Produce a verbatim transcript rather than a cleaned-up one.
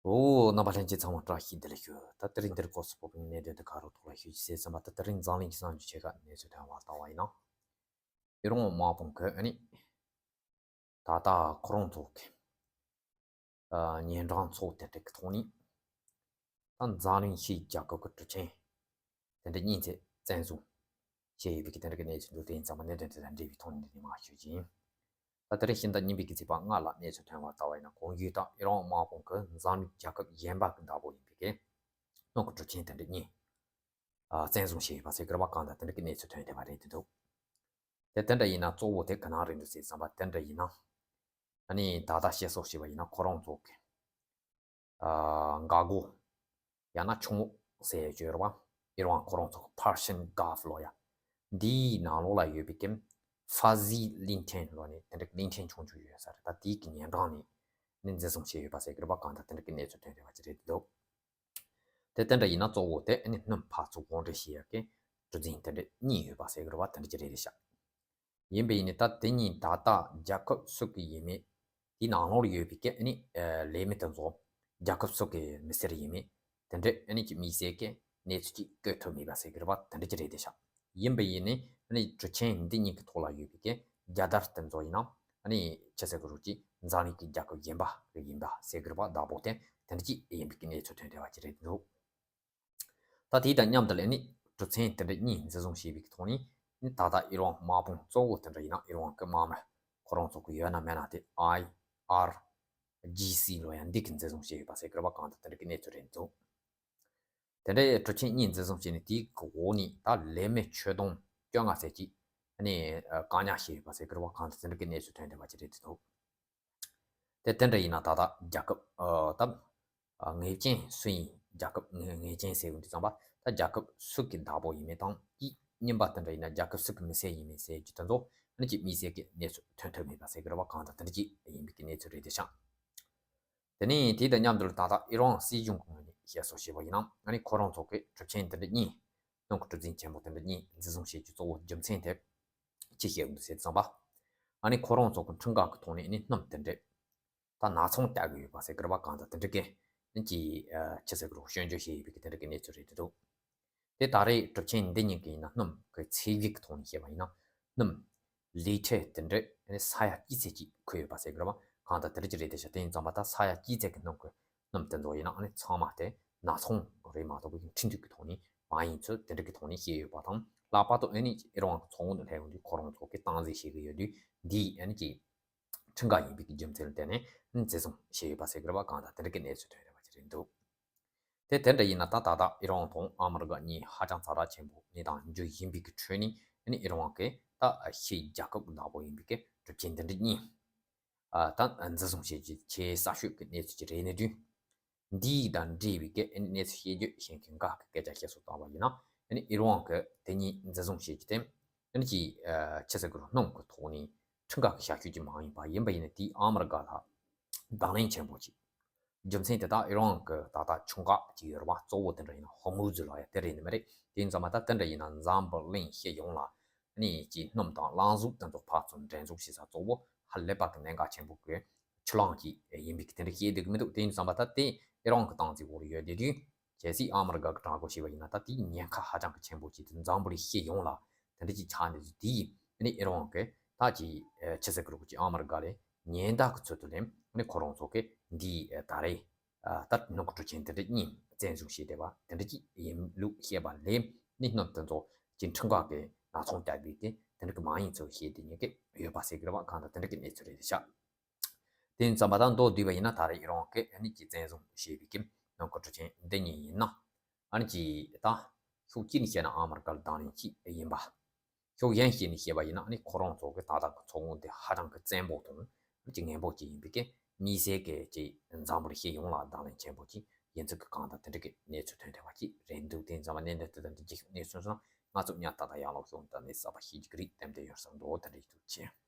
འོ། རྣམ་པ་ལྷན་རྒྱས་ཚང་མ་བཀྲ་ཤིས་བདེ་ལེགས་ཞུ། ད་དེ་རིང་འདིར་སྐོར་སུ་ཕོག་པའི་གནད་དོན་དེ་ག་རུ་ཐོག་ལ་ཞུ་རྒྱུ་ཟེར་ཙམ་པ། ད་དེ་རིང་འཛམ་གླིང་གི་གསར་འགྱུར་ཆེ་ཁག་གནས་ཚུལ་ཐོན་པ་ལྟ་བ་ཡིན་ན། ཨི་རན་དམག་དཔུང་གིས་ཨ་ནི་ད་ལྟ་ཁོ་རང་ཚོ་གི་ཨ་ཉིན་གྲངས་ཚོགས་དེ་འདྲ་གི་ཐོག་ནས། ད་འཛམ་གླིང་ཕྱིའི་རྒྱལ་ཁབ་ཀྱི་གྲུབ་ཆེན་དེ་འདྲ་གཉིས་ཚེ་བཙན་བཟུང་བྱས་ཡོད་པའི་གི་དེ་འདྲ་གི་གནས་ཚུལ་འདུག་དེ་ཡིན་ཙང་མ་གནད་དོན་དེ་དང་འབྲེལ་བའི་ཐོག་ནས་འདི་ནས་མར་ཞུ་རྒྱུ་ཡིན། ད་དེ་རིང་ཕྱི་ཟླ་གཉིས་པའི་གི་ཚེས་པ་ལྔ་ལ་གནས་ཚུལ་ཐོན་པ་ལྟ་བ་ཡིན་ན། གོང་ཞུས་ལྟར་ཨི་རན་དམག་དཔུང་གིས་འཛམ་གླིང་རྒྱལ་ཁབ་གཞན་པ་གི་བདག་པོ་ཡིན་པའི་གི་སྣུམ་གྱི་གྲུབ་ཆེན་དེ་འདྲ་གཉིས་ཨ་བཙན་བཟུང་བྱས་ཡོད་པ་ཟེར་གི་རེད་པ། གང་ལྟར་དེ་འདྲ་གི་གནས་ཚུལ་ཐོན་བསྡད་པ་རེད་འདུག་དེ་དེ་འདྲ་ཡིན་ན་གཙོ་བོ་དེ་ག་ནང་རེད་འདུག་ཟེར་ཙམ་པ། དེ་འདྲ་ཡིན་ན་ཨ་ནི་ད་ལྟ་བཤད་སྲོལ་བྱས་པ་ཡིན་ན། ཁོ་རང་ཚོ་གི་ཨ་འགག་སྒོ་ཡང་ན་ཆུ་ངོགས་ཟེར་ཡོད་རེད་པ། ཨི་རན་ཁོ་རང་ཚོ་གི་Persian Gulf ལོ་ཡ། འདིའི་ནང་ལོགས་ལ་ཡོད་པའི་གི་ཧྥ་ཟི་གླིང་ཕྲན་ལོ་ནས་དེ་འདྲ་གླིང་ཕྲན་ཆུང་ཆུང་ཡོད་ས་རེད། ད་དེའི་གི་ཉེ་འགྲམ་ནས་ནི་འཛིན་བཟུང་བྱས་ཡོད་པ་ཟེར་གི་རེད་པ། གང་ལྟར་དེ་འདྲ་གི་གནས་ཚུལ་ཐོན་བསྡད་པ་ཅིག་རེད་འདུག་དེ་དེ་འདྲ་ཡིན་ན་གཙོ་བོ་དེ་ཨ་ནི་སྣུམ་ཕར་ཚུར་དབོར་འདྲེན་བྱེད་ཡག་གི་གྲུ་གཟིངས་དེ་འདྲ་གཉིས་ཡོད་པ་ཟེར་གི་རེད་པ། དེ་འདྲ་ཅིག་རེད་ཤག་ཡིན་པ་ཡིན་ནའི་ད་དེ་གཉིས་ད་ལྟ་རྒྱལ་ཁབ་སུ་གི་ཡིན་མིན། དེའི་ནང་ལོགས་ལ་ཡོད་པའི་གི་ཨ་ནི་ལས་མི་དེ་ཚོ་རྒྱལ་ཁབ་སུ་གི་མི་སེར་ཡིན་མིན། དེ་འདྲ་ཨ་ནི་ཅིག་དམིགས་བསལ་གི་གནས་ཚུལ་ཅིག་བཀོད་ཐུབ་མེད་པ་ཟེར་གི་རེད་པ། དེ་འདྲ་ཅིག་རེད་བསྡད་ཤག་ཡིན་པ་ཡིན་ནའི་ཨ་ནི་གྲུ་ཆེན་འདི་གཉིས་ཀྱི་ཐོག་ལ་ཡོད་པའི་གི་རྒྱལ་དར་དེ་ཚོ་ཡིན་ན། ཨ་ནི་ཅི་ཟེར་གི་རེད། ཅིག་འཛམ་གླིང་གི་རྒྱལ་ཁབ་གཞན་པ་གི་ཡིན་པ་ཟེར་གི་རེད་པ། བདག་པོ་དེ་དེ་འདྲ་ཅིག་ཡིན་པའི་གི་གནས་ཚུལ་ཐོན་བསྡད་པ་ཅིག་རེད་འདུག་ད་དེ་དང་མཉམ་དུ་ལ་ནི་གྲུ་ཆེན་དེ་འདྲ་གཉིས་འཛིན་བཟུང་བྱས་པའི་ཐོག་ནས་ནི། ད་ལྟ་ཨི་རན་དམག་དཔུང་གཙོ་བོ་དེ་འདྲ་ཡིན་ན་ཨི་རན་གྱི་དམག་མི་ཁོ་རང་ཚོ་གི་ཡོད་ན་མེད་ན་དེ་ཨའི་ཨར་ཇི་སི་ལོ་ཡ་འདི་གི་འཛིན་བཟུང་བྱས་ཡོད་པ་ཟེར་གི་རེད་པ། གང་ལྟར་དེ་འདྲ་གི་གནས་ཚུལ་རེད་འདུག་དེ་འདྲའི་གྲུ་ཆེན་གཉིས་འཛིན་བཟུང་བྱས་ནས་དེའི་གི་འོག་ནས་ད་ལས་མི་ཁྱོན་བསྡོམས་བཅོ་ལྔ་ཙམ་ཅིག་ནི་ཨ་བཀག་ཉར་བྱས་ཡོད་པ་ཟེར་གི་རེད་པ། གང་ལྟར་དེ་འདྲ་གི་གནས་ཚུལ་ཐོན་བསྡད་པ་ཅིག་རེད་འདུག་དེ་དེ་འདྲ་ཡིན་ན་ད་ལྟ་རྒྱལ་ཁབ་ཨ་ད་ཨ་ངེས་ཅན་སུ་ཡིན། རྒྱལ་ཁབ་ངེས་ངེས་ཅན་ཟེར་ཡོང་དུས་ཙམ་པ། ད་རྒྱལ་ཁབ་སུ་གི་བདག་པོ་ཡིན་མིན་དང་། དེའི་རྙིང་པ་དེ་འདྲ་ཡིན་ན་རྒྱལ་ཁབ་སུ་གི་མི་སེར་ཡིན་མིན་ཟེར་རྒྱུ་དེ་ཚོ་ཨ་ནི་ཅིག་དམིགས་བསལ་གྱི་གནས་ཚུལ་ཐོན་ཐུབ་མེད་པ་ཟེར་གི་རེད་པ། གང་ལྟར་དེ་འདྲ་ཅིག་ཡིན་པའི་གི་གནས་ཚུལ་རེད་དེ་ཤག་དེ་ནས་དེ་དང་མཉམ་དུ་ད་ལྟ་ཨི་རན་སྲིད་གཞུང་གི་ངོས་ནས་བཤད་སྲོལ་བྱས་པ་ཡིན་ན། ཨ་ནི་ཁོ་རང་ཚོ་གི་གྲུ་ཆེན་དེ་འདྲ་གཉིས་སྣུམ་གྱི་གྲུ་གཟིངས་ཆེན་པོ་དེ་འདྲ་གཉིས་འཛིན་བཟུང་བྱེད་རྒྱུ་གཙོ་བོ་རྒྱུ་མཚན་དེ་ཅི་བཤད་ཡོང་འདུག་ཟེར་ཙམ་པ། ཨ་ནི་ཁོ་རང་ཚོ་གི་འཕྲུལ་འགག་གི་ཐོག་ནས་ཨ་ནི་སྣུམ་དེ་འདྲ་ད་ནག་ཚོང་རྒྱག་གི་ཡོད་པ་ཟེར་གི་རེད་པ། གང་ལྟར་དེ་འདྲ་གི་ཨ་ནི་ཅི་ཨ་ཅི་ཟེར་གི་རེད། སྐྱོན་བརྗོད་བྱས་ཡོད་པའི་གི་དེ་འདྲ་གི་གནས་ཚུལ་རེད་འདུག་དེ་ད་རེས་གྲུ་ཆེན་འདི་གཉིས་ཀྱི་ཡིན་ན་སྣུམ་གྱི་ཚད་གཞི་གི་ཐོག་ནས་བཤད་པ་ཡིན་ན། སྣུམ་ལི་ཐེ་དེ་འདྲ་ཨ་ནི་ས་ཡ་གཅིག་ཙམ་ཅིག་མཁོ་ཡོད་པ་ཟེར་གི་རེད་པ། གང་ལྟར་དེ་འདྲ་ཅིག་རེད་དེ་ཤག་དེ་ཡིན་ཙམ་པ་ད་ས་ཡ་གཅིག་ཙམ་གྱི་སྣུམ་གྱི་སྣུམ་དེ་ཚོ་ཡིན་ན་ཨ་ནི་ཚང་མ་དེ་ནག་ཚོང་རེད་མ་གཏོགས་པའི་འཕྲུལ་འདུག་གི་ཐོག་ནས་མ་ཡིན་ཚུལ་དེ་འདྲ་གི་ཐོག་ནས་བཤད་ཡོད་པ་དང་། ལྷག་པར་དུ་ཨ་ནི་ཨི་རན་གྱི་ཚོང་དང་ལྷན་དུ་ཁོ་རང་ཚོ་གིས་སྟངས་འཛིན་བྱེད་ཀྱི་ཡོད་དུས། འདིའི་ཨ་ནི་ཅིག་འཕྲུལ་འགག་ཡིན་པའི་གི་རྒྱུ་མཚན་ལ་བརྟེན་ནས་འཛིན་བཟུང་བྱས་ཡོད་པ་ཟེར་གི་རེད་པ། གང་ལྟར་དེ་འདྲ་གི་གནས་ཚུལ་ཐོན་བསྡད་པ་ཅིག་རེད་འདུག་དེ་དེ་འདྲ་ཡིན་ན་ད་ད་ལྟ་ཨི་རན་དང་ཨ་མི་རི་ཀ་གཉིས་ཧ་ཅང་ཛ་དྲག་ཆེན་པོ་གནས་སྟངས་འགྱུར་བཞིན་པའི་གི་ཁྲོད་ནས། ཨ་ནི་ཨི་རན་གྱི་ད་ཕྱིའི་རྒྱལ་ཁབ་བདག་པོ་ཡིན་པའི་གི་གྲུ་ཆེན་འདི་འདྲ་གཉིས་ཨ་ད་འཛིན་བཟུང་བྱེད་རྒྱུ་ཆེས་གསར་ཤོས་ཀྱི་གནས་ཚུལ་ཅིག་རེད་ནས་དུས། འདི་དང་འབྲེལ་བའི་གི་ཨ་ནི་གནས་ཚུལ་བཤད་རྒྱུ་གཞན་གྱི་འགག་གི་སྐད་ཆ་བཤད་སྲོལ་བཏང་བ་ཡིན་ན། ཨ་ནི་ཨི་རན་གྱི་དེ་གཉིས་འཛིན་བཟུང་བྱེད་རྒྱུ་དེ་ཨ་ནི་ཅིག་ཨ་ཅི་ཟེར་གི་རེད། སྣུམ་གྱི་ཐོག་ནས་འཕྲུལ་འགག་གི་བྱ་སྤྱོད་ཅིག་མ་ཡིན་པ། ཡིན་པ་ཡིན་ན་དེའི་ཨ་མི་རི་ཀ་ལ་དང་ལེན་ཆེན་པོ་ཅིག་རྒྱུ་མཚན་དེ་དག་ཨི་རན་གྱི་ད་ལྟ་ཆུ་འགག་ཅིག་ཡོད་རེད་པ། གཙོ་བོ་དེ་འདྲ་ཡིན་ན་ཧོར་མུ་ཛི་ལོ་ཡ་དེ་རེད་ནི་མ་རེད། དེ་ཡིན་ཙང་མ་ད་དེ་འདྲ་ཡིན་ན་འཛམ་བུ་གླིང་སྤྱི་ཡོངས་ལ་ནི་ཅིག་སྣུམ་དང་རླངས་གཟུགས་དེ་ཚོ་ཕར་ཚུར་འདྲེན་འཛུགས་བྱེད་ས་གཙོ་བོ་ཧ་ལས་པ་གི་གནད་འགག་ཆེན་པོ་གི་ཆུ་རླངས་ཅིག་ཡིན་པའི་གི་དེ་འདྲ་བཤད་བསྡད་གི་མི་འདུག་དེ་ཡིན་ཙང་མ་ད་དེ་ཨི་རན་གྱི་སྟངས་འཛིན་འོག་ལ་ཡོད་བསྡད་དུས། གལ་སྲིད་ཨ་མི་རི་ཀ་གི་དྲག་རྒོལ་བྱས་པ་ཡིན་ན། ད་དེའི་ཉེན་ཁ་ཧ་ཅང་གི་ཆེན་པོ་ཅིག་དེ་འཛམ་བུ་གླིང་སྤྱི་ཡོངས་ལ་དེ་འདྲ་ཅིག་ཆགས་ནས། དེ་ཡིན་ནི་ཨི་རན་གྱི་ད་ཅིག་ཨ་ཅི་ཟེར་གི་རེད། ཅིག་ཨ་མི་རི་ཀ་ལས་ཉེན་བརྡ་གི་ཚུལ་དུ་ལེན་ནི་ཁོ་རང་ཚོ་གི་འདི་ད་རེས་ཨ་ད་སྣུམ་གྱི་གྲུ་ཆེན་དེ་འདྲ་གཉིས་བཙན་བཟུང་བྱས་བསྡད་པ་དེ་འདྲ་ཅིག་ཡིན་ལུགས་བཤད་པ་ལས། ནི་སྣུམ་དེ་ཚོ་ཅིག་འཕྲུལ་འགག་གི་ནག་ཚོང་རྒྱག་པའི་དེ་དེ་འདྲ་གི་མ་ཡིན་ཚུལ་བཤད་བསྡད་མཁན་གྱི་ཡོད་པ་ཟེར་གི་རེད་པ། གང་ལྟར་དེ་འདྲ་གི་གནས་ཚུལ་རེད་ཤག་དེ་ཡིན་ཙང་མ་ད་མདོར་བསྡུས་པ་ཡིན་ན། ད་རེས་ཨི་རན་གྱིས་ཨ་ནི་ཅིག་བཙན་བཟུང་བྱས་པའི་གི་སྣུམ་གྱི་གྲུ་ཆེན་འདི་གཉིས་ཡིན་ན། ཨ་ནི་ཅིག་ད་ཕྱོགས་གཅིག་ནས་བཤད་ན་ཨ་མི་རི་ཀ་ལ་དང་ལེན་ཅིག་ཡིན་པ། ཕྱོགས་གཞན་ཞིག་ནས་བཤད་པ་ཡིན་ན། ཨ་ནི་ཁོ་རང་ཚོ་གི་ད་ལྟ་གི་ཚོང་དེ་ཧ་ཅང་གི་བཙན་པོ་དང་ཅིག་ངན་པོ་ཅིག་ཡིན་པའི་གི་དམིགས་བསལ་གྱི་ཅིག་འཛམ་བུ་གླིང་སྤྱི་ཡོངས་ལ་དང་ལེན་ཆེན་པོ་ཅིག་ཡིན་ཚུལ་གྱི་གང་ལྟར་དེ་འདྲ་གི་གནས་ཚུལ་ཐོན་བསྡད་པ་ཅིག་རེད་འདུག་དེ་ཡིན་ཙང་མ་གནད་དོན་དེ་དང་འདི་རྒྱུ་གནས་ཚུལ་སོང་ན་ང་ཚོ་ཉག་ཏག་ཏག་ཡར་ལོག་ཤོག་ད་ནས་གསར་པ་ཤེས་རྒྱུ་གི་རིགས་དེ་འདྲ་ཡོད་བསམ་འདུག་དེ་འདྲ་ཡིན་ཐུགས་རྗེ་ཆེ།